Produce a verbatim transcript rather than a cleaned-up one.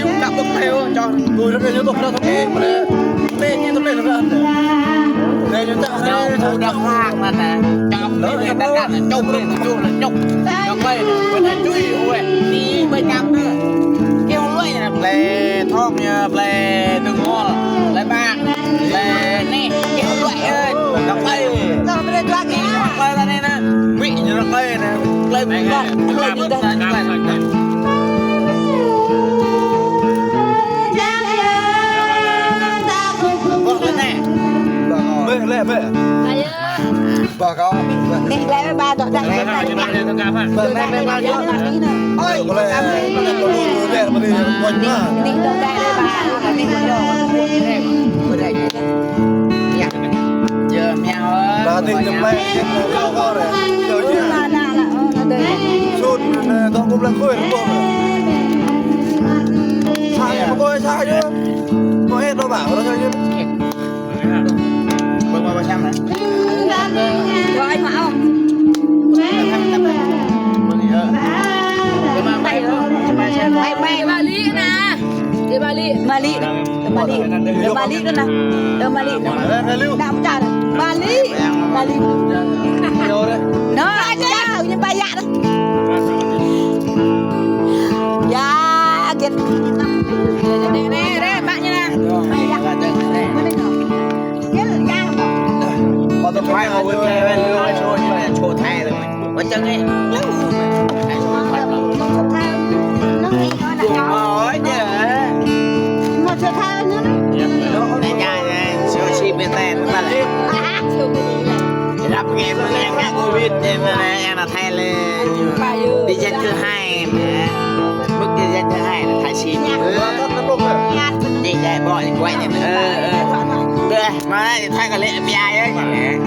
Siu kăp bơ̆k tơlơi, ơ, čŏk. Ui, rơđah ñu tŏk, rơđah tŏk, ih, mă lĕ. Tê ñu tơlơi, rơđah. Tê ñu tŏk, rơđah. Čŏk, rơđah, čŏk, rơđah, čŏk, rơđah, čŏk. Čŏk, ơi, bơ̆n hơčui, ui. Ni, bơ̆n čăm tơ. Kơ hlơi, plei Thŏng ñu, plei Dơ̆ng Mơ̆l, plei Bang, plei Neh, kơ hlơi, ơi. Čŏk, ơi. Čŏk, plei Dua Kê. Čŏk, ơi, ta anai, anai. Wih, ñu rơkơi anai. Plei Bang, plei Bang. Bơ̆ lĕ, bơ̆. Bơ̆ kâo. Ih, lĕ bơ̆, dŏ dăi. Bơ̆ lĕ, bơ̆. Ih, dŏ dăi bơ̆, ih dŏ. Yơ, mơyang ơi. Ba tĭng tơplĕ, tĭng kâo kâo ră. Yơ, yơ. Sut, nê, tŏng kŭp lăng khơi, rơbôh. Sa yơ, mă kôi sa yơ. Mă ĕt đô bă, ră yơ. Bơ̆, bơ̆, bơ̆, sa mă. Rồi, anh Mão. Bye, bye. Bali nè. Đi Bali. Bali. Bali. Đi Bali đó nè. Đi Bali. Đậm trà. Bali. Bali. Nó chào như ba dạ đó. Dạ, kiệt. Nè, nè, nè, bạn như nè. Ba dạ. Kiệt, dạ. Có tôi phải ngồi với mẹ, với Lưu, với Sôi, với Sôi Thái rồi. Ơ, čang ih. Ơ, ơ, ơ. Nê, čang, ơ, siu si bê tê, nê, ƀă lĕ. Ră anai, mơ̆ng anai, ngă Covid, nê, mơ̆ng anai, ană Thái lĕ. Đi dân thứ hai, nê. Bơ̆k đi dân thứ hai, nê, Thái si. Đi dạy bơi, quay, nê. Ơ, ơ. Ơ, mă anai, Thái kơ lĕ, ƀiă, ơ.